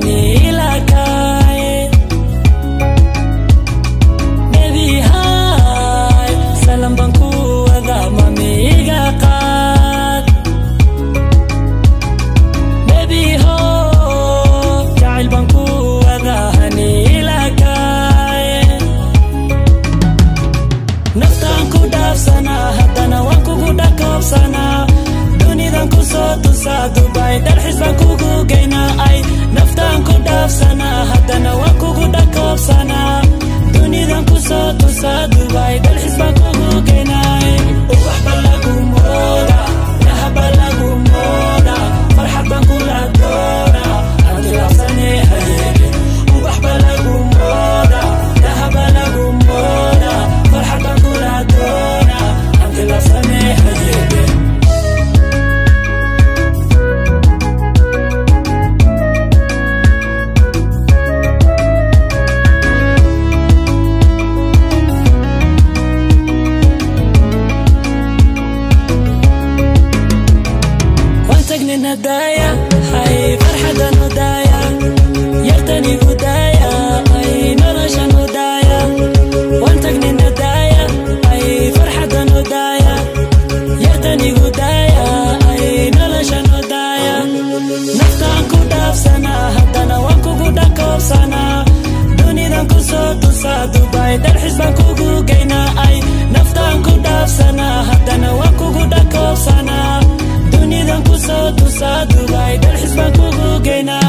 Hani ilakay. Baby hi, salam baan ku wadaa, mami iga qaad. Baby ho, jacayl baan ku wadaa, hani ilakay. Naftaan ku dhaafsanaa, haddana waan kugu dhakoobsanaa, dunidan ku soo tusaa, Dubai dalxiis baan kugu geynaa. Ay, naftaan ku dhaafsanaa, haddana waan kugu dhakoobsanaa, dunidan ku soo tusaa, Dubai dalxiis baan kugu geynaa. Ubax ba lagu mooda, dahaba lagu mooda, farxad baan kula doona, aan tilaabsane hayeene. Ubax ba lagu mooda, dahaba lagu mooda, farxad baan kula doona, aan tilaabsane hayeene. Waan tagnay nadaaya, hay farxadan udaaya, yartani udaaya, ay noloshan udaaya. Waan tagnay nadaaya, ay farxadan udaaya, yartani udaaya, ay noloshan udaaya. Naftaan ku dhaafsanaa, haddana waan kugu dhakoobsanaa, dunidan ku soo tusaa, Dubai dalxiis baan kugu geynaa. Ay, naftaan ku dhaafsanaa, haddana waan kugu dhakoobsanaa, dunidan ku soo tusaa, Dubai dalxiis baan kugu geynaa.